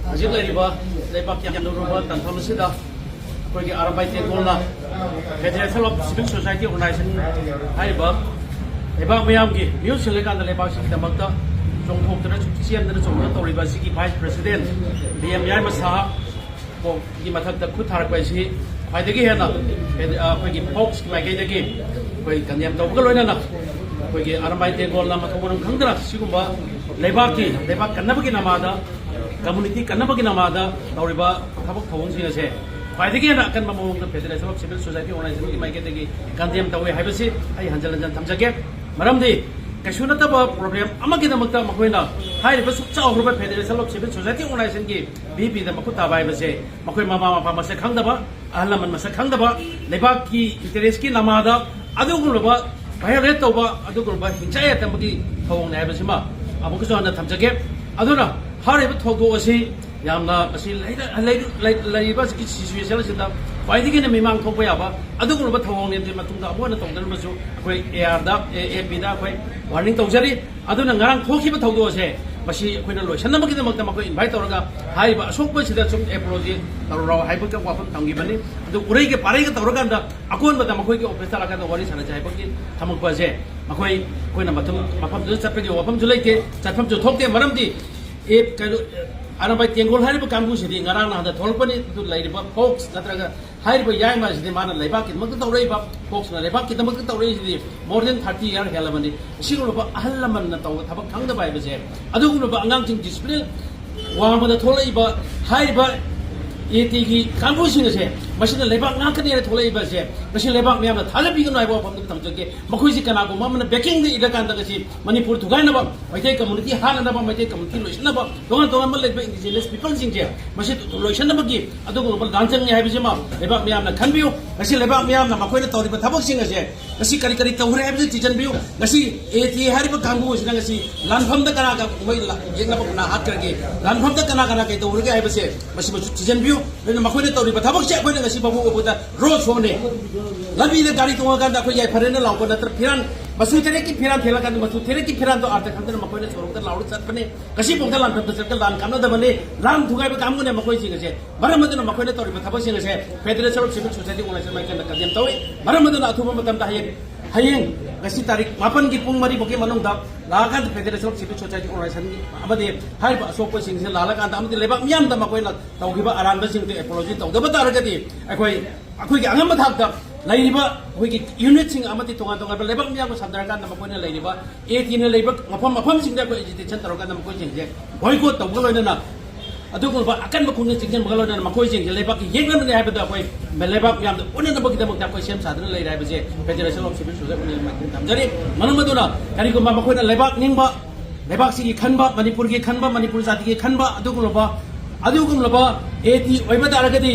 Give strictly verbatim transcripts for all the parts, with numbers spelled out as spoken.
ꯍꯧꯖꯤꯛ ꯂꯩꯔꯤꯕ ꯂꯩꯕꯥꯛꯀꯤ ꯌꯥꯝꯅ ꯂꯨꯔꯕ ꯇꯥꯟꯐꯝ ꯑꯁꯤꯗ ꯑꯩꯈꯣꯏꯒꯤ Arambai ꯇꯦꯡꯒꯣꯜꯅ Federation of Civil Society Organization ꯍꯥꯏꯔꯤꯕ ꯂꯩꯕꯥꯛ ꯃꯤꯌꯥꯝꯒꯤ ꯃꯤꯍꯨꯠ ꯁꯤꯜꯂꯀꯥꯟꯗ ꯂꯩꯕꯥꯛꯁꯤꯒꯤꯗꯃꯛꯇ ꯆꯣꯡꯊꯣꯛꯇꯅ ꯆꯦꯟꯗꯅ ꯆꯣꯡꯗꯅ ꯇꯧꯔꯤꯕ ꯑꯁꯤꯒꯤ Vice President ꯕꯤ ꯑꯦꯝ ꯌꯥꯏꯃ ꯁꯍꯥ ꯀꯣꯛꯀꯤ ꯃꯊꯛꯇ ꯈꯨꯠ ꯊꯥꯔꯛꯄ ꯍꯥꯏꯁꯤ ꯈ꯭ꯋꯥꯏꯗꯒꯤ ꯍꯦꯟꯅ ꯍꯦꯟ-, ꯑ, ꯑꯩꯈꯣꯏꯒꯤ ꯐꯣꯛꯁꯀꯤ ꯃꯥꯏꯀꯩꯗꯒꯤ ꯑꯩꯈꯣꯏ ꯀꯟꯗꯦꯝ ꯇꯧꯕꯒ ꯂꯣꯏꯅꯅ ꯑꯩꯈꯣꯏꯒꯤ ꯑꯔꯥꯝꯕꯥꯏ ꯇꯦꯡꯒꯣꯜꯅ ꯃꯊꯣꯡ ꯃꯔꯝ ꯈꯪꯗꯅ ꯁꯤꯒꯨꯝꯕ ꯂꯩꯕꯥꯛꯀꯤ, ꯂꯩꯕꯥꯛ ꯀꯟꯅꯕꯒꯤ ꯅꯃꯥꯗ, ꯀꯝꯃꯨꯅꯤꯇꯤ ꯀꯟꯅꯕꯒꯤ ꯅꯃꯥꯗ ꯇꯧꯔꯤꯕ ꯊꯕꯛ ꯊꯧꯑꯣꯡꯁꯤꯡ ꯑꯁꯦ ꯈ꯭ꯋꯥꯏꯗꯒꯤ ꯍꯦꯟꯅ ꯑꯀꯟꯕ ꯃꯑꯣꯡꯗ Federation of Civil Society Organizationꯒꯤ ꯃꯥꯏꯀꯩꯗꯒꯤ ꯀꯟꯗꯦꯝ ꯇꯧꯋꯦ ꯍꯥꯏꯕꯁꯤ ꯑꯩ ꯍꯟꯖꯤꯟ ꯍꯟꯖꯤꯟ ꯊꯝꯖꯒꯦ꯫ ꯃꯔꯝꯗꯤ ꯀꯩꯁꯨ ꯅꯠꯇꯕ ꯄ꯭ꯔꯣꯕ꯭ꯂꯦꯝ ꯑꯃꯒꯤꯗꯃꯛꯇ ꯃꯈꯣꯏꯅ ꯍꯥꯏꯔꯤꯕ ꯁꯨꯛ ꯆꯥꯎꯈ꯭ꯔꯕ Federation of Civil Society Organizationꯒꯤ ꯚꯤ ꯄꯤꯗ ꯃꯈꯨꯠ ꯊꯥꯕ ꯍꯥꯏꯕꯁꯦ ꯃꯈꯣꯏ ꯃꯃꯥ ꯃꯄꯥ ꯃꯁꯛ ꯈꯪꯗꯕ, ꯑꯍꯜ ꯂꯃꯟ ꯃꯁꯛ ꯈꯪꯗꯕ, ꯂꯩꯕꯥꯛꯀꯤ ꯏꯟꯇꯔꯦꯁꯀꯤ ꯅꯃꯥꯗ ꯑꯗꯨꯒꯨꯝꯂꯕ violate ꯇꯧꯕ, ꯑꯗꯨꯒꯨꯝꯂꯕ ꯍꯤꯡꯁꯥ ꯌꯥꯏꯊꯪꯕꯒꯤ ꯊꯧꯑꯣꯡꯅꯤ ꯍꯥꯏꯕꯁꯤꯃ ꯑꯃꯨꯛꯀꯁꯨ ꯍꯟꯅ ꯊꯝꯖꯒꯦ꯫ ꯑꯗꯨꯅ ꯍꯥꯏꯔꯤꯕ ꯊꯧꯗꯣꯛ ꯑꯁꯤ ꯌꯥꯝꯅ ꯃꯁꯤ ꯂꯩꯔ-, ꯂꯩꯔ-, ꯂꯩ-, ꯂꯩꯔꯤꯕ ꯍꯧꯖꯤꯛꯀꯤ situation ꯑꯁꯤꯗ ꯈ꯭ꯋꯥꯏꯗꯒꯤ ꯍꯦꯟꯅ ꯃꯤꯃꯥꯡ ꯊꯣꯛꯄ ꯌꯥꯕ ꯑꯗꯨꯒꯨꯝꯂꯕ ꯊꯧꯑꯣꯡꯅꯤ꯫ ꯑꯗꯨꯒꯤ ꯃꯇꯨꯡꯗ ꯑꯃꯨꯛ ꯍꯟꯅ ꯇꯧꯗꯅꯕꯁꯨ ꯑꯩꯈꯣꯏ ꯑꯦ ꯑꯥꯔꯗ, ꯑꯦ ꯑꯦ ꯄꯤꯗ ꯑꯩꯈꯣꯏ warning ꯇꯧꯖꯔꯤ꯫ ꯑꯗꯨꯅ ꯉꯔꯥꯡ ꯊꯣꯛꯈꯤꯕ ꯊꯧꯗꯣꯛ ꯑꯁꯦ ꯃꯁꯤ ꯑꯩꯈꯣꯏꯅ ꯂꯣꯏꯁꯤꯟꯅꯕꯒꯤꯗꯃꯛꯇ ꯃꯈꯣꯏ invite ꯇꯧꯔꯒ ꯍꯥꯏꯔꯤꯕ ꯑꯁꯣꯛꯄꯁꯤꯗ ꯁꯨꯝ apology ꯇꯧꯔꯣ ꯍꯥꯏꯕꯒꯤ ꯋꯥꯐꯝ ꯊꯝꯈꯤꯕꯅꯤ꯫ ꯑꯗꯨ ꯎꯔꯩꯒ ꯄꯥꯔꯩꯒ ꯇꯧꯔꯀꯥꯟꯗ ꯑꯀꯣꯟꯕꯗ ꯃꯈꯣꯏꯒꯤ office ꯂꯥꯛꯀꯥꯟꯗ ꯋꯥꯔꯤ ꯁꯥꯟꯅꯁꯦ ꯍꯥꯏꯕꯒꯤ ꯊꯝꯃꯛꯄ ꯑꯁꯦ ꯃꯈꯣꯏ, ꯑꯩꯈꯣꯏꯅ ꯃꯐꯝ, ꯃꯐꯝꯗꯨꯗ ꯆꯠꯄꯒꯤ ꯋꯥꯐꯝꯁꯨ ꯂꯩꯇꯦ, ꯆꯠꯐꯝꯁꯨ ꯊꯣꯛꯇꯦ꯫ ꯃꯔꯝꯗꯤ ꯑꯦ, ꯀꯩꯅꯣ, ꯑꯔꯥꯝꯕꯥꯏ ꯇꯦꯡꯒꯣꯜ ꯍꯥꯏꯔꯤꯕ ꯀꯥꯡꯕꯨꯁꯤꯗꯤ ꯉꯔꯥꯡ ꯅꯍꯥꯟꯗ ꯊꯣꯛꯂꯛꯄꯅꯤ꯫ ꯑꯗꯨ ꯂꯩꯔꯤꯕ ꯐꯣꯛꯁ ꯅꯠꯇ꯭ꯔꯒ ꯍꯥꯏꯔꯤꯕ ꯌꯥꯏꯃ ꯑꯁꯤꯗꯤ ꯃꯥꯅ ꯂꯩꯕꯥꯛꯀꯤꯗꯃꯛꯇ ꯇꯧꯔꯛꯏꯕ, ꯐꯣꯛꯁꯅ ꯂꯩꯕꯥꯛꯀꯤꯗꯃꯛꯇ ꯇꯧꯔꯛꯏꯁꯤꯗꯤ more than thirty year ꯍꯦꯜꯂꯕꯅꯤ꯫ ꯑꯁꯤꯒꯨꯝꯂꯕ ꯑꯍꯜ ꯂꯃꯟꯅ ꯇꯧꯕ ꯊꯕꯛ ꯈꯪꯗꯕ ꯍꯥꯏꯕꯁꯦ, ꯑꯗꯨꯒꯨꯝꯂꯕ ꯑꯉꯥꯡꯁꯤꯡ discipline ꯋꯥꯡꯃꯗ ꯊꯣꯛꯂꯛꯏꯕ ꯍꯥꯏꯔꯤꯕ ꯑꯦ ꯇꯤꯒꯤ ꯀꯥꯡꯕꯨꯁꯤꯡ ꯑꯁꯦ, ꯃꯁꯤꯅ ꯂꯩꯕꯥꯛ ꯉꯥꯛꯀꯅꯤ ꯍꯥꯏꯅ ꯊꯣꯛꯂꯛꯏꯕ ꯑꯁꯦ, ꯉꯁꯤ ꯂꯩꯕꯥꯛ ꯃꯤꯌꯥꯝꯅ ꯊꯥꯖꯕꯤꯒꯅꯨ ꯍꯥꯏꯕ ꯋꯥꯐꯝꯗꯨ ꯊꯝꯖꯒꯦ꯫ ꯃꯈꯣꯏꯁꯤ ꯀꯅꯥꯒꯨꯝꯕ ꯑꯃꯅ backingꯗ ꯏꯜꯂꯀꯥꯟꯗ ꯉꯁꯤ ꯃꯅꯤꯄꯨꯔ ꯊꯨꯒꯥꯏꯅꯕ, ꯃꯩꯇꯩ community ꯍꯥꯠꯅꯅꯕ, ꯃꯩꯇꯩ community ꯂꯣꯏꯁꯤꯟꯅꯕ, ꯇꯣꯉꯥꯟ ꯇꯣꯉꯥꯟꯕ ꯂꯩꯕ indigenous peopleꯁꯤꯡꯁꯦ ꯃꯁꯤ ꯂꯣꯏꯁꯤꯟꯅꯕꯒꯤ ꯑꯗꯨꯒꯨꯝꯂꯕ ꯂꯥꯟꯖꯪꯅꯤ ꯍꯥꯏꯕꯁꯤꯃ ꯂꯩꯕꯥꯛ ꯃꯤꯌꯥꯝꯅ ꯈꯟꯕꯤꯌꯨ꯫ ꯉꯁꯤ ꯂꯩꯕꯥꯛ ꯃꯤꯌꯥꯝꯅ ꯃꯈꯣꯏꯅ ꯇꯧꯔꯤꯕ ꯊꯕꯛꯁꯤꯡ ꯑꯁꯦ ꯉꯁꯤ ꯀꯔꯤ ꯀꯔꯤ ꯇꯧꯈ꯭ꯔꯦ ꯍꯥꯏꯕꯁꯤ ꯊꯤꯖꯤꯟꯕꯤꯌꯨ꯫ ꯉꯁꯤ ꯑꯦ ꯇꯤ ꯍꯥꯏꯔꯤꯕ ꯀꯥꯡꯕꯨ ꯑꯁꯤꯅ ꯉꯁꯤ ꯂꯥꯟꯐꯝꯗ ꯀꯅꯥꯒ ꯃꯣꯏ ꯂꯥ-, ꯌꯦꯛꯅꯕ ꯀꯅꯥ ꯍꯥꯠꯈ꯭ꯔꯒꯦ, ꯂꯥꯟꯐꯝꯗ ꯀꯅꯥ ꯀꯅꯥ ꯀꯩ ꯇꯧꯈ꯭ꯔꯒꯦ ꯍꯥꯏꯕꯁꯦ ꯃꯁꯤꯃꯁꯨ ꯊꯤꯖꯤꯟꯕꯤꯌꯨ꯫ ꯑꯗꯨꯅ ꯃꯈꯣꯏꯅ ꯇꯧꯔꯤꯕ ꯊꯕꯛꯁꯦ ꯑꯩꯈꯣꯏꯅ ꯉꯁꯤ ꯃꯕꯨ ꯃꯕꯨꯗ ꯔꯣ ꯁꯣꯅꯦ꯫ ꯂꯝꯕꯤꯗ ꯒꯥꯔꯤ ꯇꯣꯡꯉꯀꯥꯟꯗ ꯑꯩꯈꯣꯏ ꯌꯥꯏꯐꯔꯦꯅ ꯂꯥꯎꯕ ꯅꯠꯇ꯭ꯔ ꯐꯤꯔꯥꯟ ꯃꯆꯨ ꯇꯔꯦꯠꯀꯤ ꯐꯤꯔꯥꯟ ꯊꯦꯠꯂꯀꯥꯟꯗ ꯃꯆꯨ ꯇꯔꯦꯠꯀꯤ ꯐꯤꯔꯥꯟꯗꯣ ꯑꯥꯔꯊ ꯈꯪꯗꯅ ꯃꯈꯣꯏꯅ ꯁꯣꯔꯣꯛꯇ ꯂꯥꯎꯔ ꯆꯠꯄꯅꯦ꯫ ꯉꯁꯤꯐꯥꯎꯗ ꯂꯥꯟꯐꯝꯗ ꯆꯠꯀ ꯂꯥꯟ ꯀꯥꯞꯅꯗꯕꯅꯤ꯫ ꯂꯥꯟ ꯊꯨꯒꯥꯏꯕ ꯀꯥꯡꯕꯨꯅꯦ ꯃꯈꯣꯏꯁꯤꯡ ꯑꯁꯦ꯫ ꯃꯔꯝ ꯑꯗꯨꯅ ꯃꯈꯣꯏꯅ ꯇꯧꯔꯤꯕ ꯊꯕꯛꯁꯤꯡ ꯑꯁꯦ Federation of Civil Society Organization ꯃꯥꯏꯀꯩꯅ condemn ꯇꯧꯏ꯫ ꯃꯔꯝ ꯑꯗꯨꯅ ꯑꯊꯨꯕ ꯃꯇꯝꯗ ꯍꯌꯦꯡ, ꯍꯌꯦꯡ ꯉꯁꯤ ꯇꯥꯔꯤꯛ ꯃꯥꯄꯟꯒꯤ ꯄꯨꯡ ꯃꯔꯤ ꯐꯥꯎꯒꯤ ꯃꯅꯨꯡꯗ ꯂꯥꯛꯑꯀꯥꯟꯗ Federation of Civil Society Organization ꯑꯃꯗꯤ ꯍꯥꯏꯔꯤꯕ ꯑꯁꯣꯛꯄꯁꯤꯡꯁꯦ ꯂꯥꯜꯂꯀꯥꯟꯗ ꯑꯃꯗꯤ ꯂꯩꯕꯥꯛ ꯃꯤꯌꯥꯝꯗ ꯃꯈꯣꯏꯅ ꯇꯧꯈꯤꯕ ꯑꯔꯥꯟꯕꯁꯤꯡꯗꯨ apology ꯇꯧꯗꯕ ꯇꯥꯔꯒꯗꯤ ꯑꯩꯈꯣꯏ ꯑꯩꯈꯣꯏꯒꯤ ꯑꯉꯝꯕ ꯊꯥꯛꯇ ꯂꯩꯔꯤꯕ ꯑꯩꯈꯣꯏꯒꯤ unitꯁꯤꯡ ꯑꯃꯗꯤ ꯇꯣꯉꯥꯟ ꯇꯣꯉꯥꯟꯕ ꯂꯩꯕꯥꯛ ꯃꯤꯌꯥꯝꯒ ꯁꯝꯅꯔꯀꯥꯟꯗ ꯃꯈꯣꯏꯅ ꯂꯩꯔꯤꯕ ATꯅ ꯂꯩꯕ ꯃꯐꯝ ꯃꯐꯝꯁꯤꯡꯗ ꯑꯩꯈꯣꯏ agitation ꯇꯧꯔꯀꯥꯟꯗ ꯃꯈꯣꯏꯁꯤꯡꯁꯦ boycott ꯇꯧꯕꯒ ꯂꯣꯏꯅꯅ ꯑꯗꯨꯒꯨꯝꯕ ꯑꯀꯟꯕ ꯈꯣꯡꯖꯪ ꯆꯪꯁꯤꯟꯕꯒ ꯂꯣꯏꯅꯅ ꯃꯈꯣꯏꯁꯤꯡꯁꯦ ꯂꯩꯕꯥꯛꯀꯤ ꯌꯦꯛꯅꯕꯅꯤ ꯍꯥꯏꯕꯗ ꯑꯩꯈꯣꯏ ꯂꯩꯕꯥꯛ ꯃꯤꯌꯥꯝꯗ ꯎꯠꯅꯅꯕꯒꯤꯗꯃꯛꯇ ꯑꯩꯈꯣꯏ ꯁꯦꯝ ꯁꯥꯗꯨꯅ ꯂꯩꯔꯦ ꯍꯥꯏꯕꯁꯦ Federation of Civil Society Organization ꯃꯥꯏꯀꯩꯗꯒꯤ ꯊꯝꯖꯔꯤ꯫ ꯃꯔꯝ ꯑꯗꯨꯅ ꯀꯔꯤꯒꯨꯝꯕ ꯃꯈꯣꯏꯅ ꯂꯩꯕꯥꯛ ꯅꯤꯡꯕ, ꯂꯩꯕꯥꯛꯁꯤꯒꯤ ꯈꯟꯕ, ꯃꯅꯤꯄꯨꯔꯒꯤ ꯈꯟꯕ, ꯃꯅꯤꯄꯨꯔ ꯖꯥꯇꯤꯒꯤ ꯈꯟꯕ ꯑꯗꯨꯒꯨꯝꯂꯕ, ꯑꯗꯨꯒꯨꯝꯂꯕ AT ꯑꯣꯏꯕ ꯇꯥꯔꯒꯗꯤ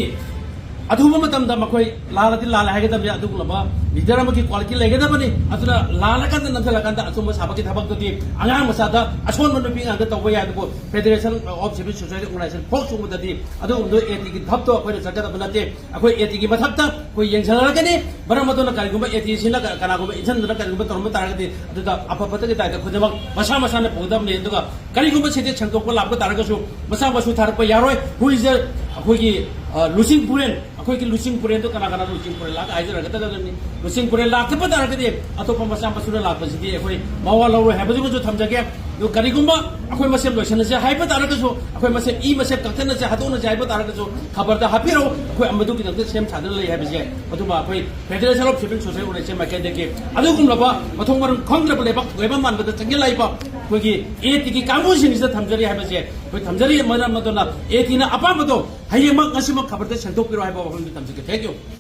ꯑꯊꯨꯕ ꯃꯇꯝꯗ ꯃꯈꯣꯏ ꯂꯥꯜꯂꯗꯤ ꯂꯥꯜꯂꯦ ꯍꯥꯏꯒꯗꯕꯅꯤ꯫ ꯑꯗꯨꯒꯨꯝꯂꯕ leader ꯑꯃꯒꯤ quality ꯂꯩꯒꯗꯕꯅꯤ꯫ ꯑꯗꯨꯅ ꯂꯥꯜꯂꯀꯥꯟꯗ ꯅꯝꯊꯜꯂꯀꯥꯟꯗ ꯑꯆꯨꯝꯕ ꯁꯥꯕꯒꯤ ꯊꯕꯛꯇꯨꯗꯤ ꯑꯉꯥꯡ ꯃꯆꯥꯗ, ꯑꯁꯣꯟꯕ ꯅꯨꯄꯤ ꯉꯥꯛꯇ ꯇꯧꯕ ꯌꯥꯏ꯫ ꯑꯗꯨꯕꯨ Federation of Civil Society Organization ꯐꯣꯛ ꯆꯨꯡꯕꯗꯗꯤ ꯑꯗꯨꯒꯨꯝꯕꯗꯣ ATꯒꯤ ꯙꯞꯇꯣ ꯑꯩꯈꯣꯏꯅ ꯆꯠꯀꯗꯕ ꯅꯠꯇꯦ꯫ ꯑꯩꯈꯣꯏ ATꯒꯤ ꯃꯊꯛꯇ ꯑꯩꯈꯣꯏ ꯌꯦꯡꯁꯤꯜꯂꯛꯀꯅꯤ꯫ ꯃꯔꯝ ꯑꯗꯨꯅ ꯀꯔꯤꯒꯨꯝꯕ ATꯁꯤꯅ ꯀ-, ꯀꯅꯥꯒꯨꯝꯕ ꯏꯟꯁꯤꯟꯗꯨꯅ ꯀꯔꯤꯒꯨꯝꯕ ꯇꯧꯔꯝꯕ ꯇꯥꯔꯒꯗꯤ ꯑꯗꯨꯗ ꯑꯐ ꯐꯠꯇꯒꯤ ꯗꯥꯏꯇ ꯈꯨꯗꯤꯡꯃꯛ ꯃꯁꯥ ꯃꯁꯥꯅ ꯄꯨꯒꯗꯕꯅꯤ꯫ ꯑꯗꯨꯒ ꯀꯔꯤꯒꯨꯝꯕ ꯁꯤꯗꯤ ꯁꯦꯡꯗꯣꯛꯄ ꯂꯥꯛꯄ ꯇꯥꯔꯒꯁꯨ ꯃꯆꯥ ꯃꯁꯨ ꯊꯥꯔꯛꯄ ꯌꯥꯔꯣꯏ꯫ ꯍꯨꯏꯁꯦ ꯑꯩꯈꯣꯏꯒꯤ, ꯑ, ꯂꯨꯆꯤꯡ ꯄꯨꯔꯦꯟ, ꯑꯩꯈꯣꯏꯒꯤ ꯂꯨꯆꯤꯡ ꯄꯨꯔꯦꯟꯗꯣ ꯀꯅꯥ ꯀꯅꯥ ꯂꯨꯆꯤꯡ ꯄꯨꯔꯦꯟ ꯂꯥꯛ ꯍꯥꯏꯖꯔꯒꯗꯕꯅꯤ꯫ ꯂꯨꯆꯤꯡ ꯄꯨꯔꯦꯟ ꯂꯥꯛꯇꯕ ꯇꯥꯔꯒꯗꯤ ꯑꯇꯣꯞꯄ ꯃꯆꯥ ꯃꯁꯨꯅ ꯂꯥꯛꯄꯁꯤꯗꯤ ꯑꯩꯈꯣꯏ ꯃꯋꯥ ꯂꯧꯔꯣꯏ ꯍꯥꯏꯕꯁꯤꯃꯁꯨ ꯊꯝꯖꯒꯦ꯫ ꯑꯗꯨ ꯀꯔꯤꯒꯨꯝꯕ ꯑꯩꯈꯣꯏ ꯃꯁꯦꯟ ꯂꯣꯏꯁꯤꯟꯅꯁꯦ ꯍꯥꯏꯕ ꯇꯥꯔꯒꯁꯨ, ꯑꯩꯈꯣꯏ ꯃꯁꯦꯟ ꯏ ꯃꯁꯦꯟ ꯀꯛꯊꯠꯅꯁꯦ, ꯍꯥꯠꯇꯣꯛꯅꯁꯦ ꯍꯥꯏꯕ ꯇꯥꯔꯒꯁꯨ ꯈꯕꯔꯗ ꯍꯥꯞꯄꯤꯔꯛꯎ꯫ ꯑꯩꯈꯣꯏ ꯃꯗꯨꯒꯤꯗꯃꯛꯇ ꯁꯦꯝ ꯁꯥꯗꯨꯅ ꯂꯩ ꯍꯥꯏꯕꯁꯦ, ꯑꯗꯨꯃ ꯑꯩꯈꯣꯏ Federation of Civil Society Organization ꯃꯥꯏꯀꯩꯗꯒꯤ ꯑꯗꯨꯒꯨꯝꯂꯕ ꯃꯊꯣꯡ ꯃꯔꯝ ꯈꯪꯗ꯭ꯔꯕ ꯂꯩꯕꯥꯛ ꯊꯨꯒꯥꯏꯕ ꯃꯥꯟꯕꯗ ꯆꯪꯁꯤꯜꯂꯛꯏꯕ ꯑꯩꯈꯣꯏꯒꯤ ATꯒꯤ ꯀꯥꯡꯕꯨꯁꯤꯡꯁꯤꯗ ꯊꯝꯖꯔꯤ ꯍꯥꯏꯕꯁꯦ ꯑꯩꯈꯣꯏ ꯊꯝꯖꯔꯤ꯫ ꯃꯔꯝ ꯑꯗꯨꯅ ATꯅ ꯑꯄꯥꯝꯕꯗꯣ ꯍꯌꯦꯡꯃꯛ ꯉꯁꯤꯃꯛ ꯈꯕꯔꯗ ꯁꯦꯡꯗꯣꯛꯄꯤꯔꯣ ꯍꯥꯏꯕ ꯋꯥꯐꯝꯗꯨ ꯊꯝꯖꯒꯦ꯫ Thank you꯫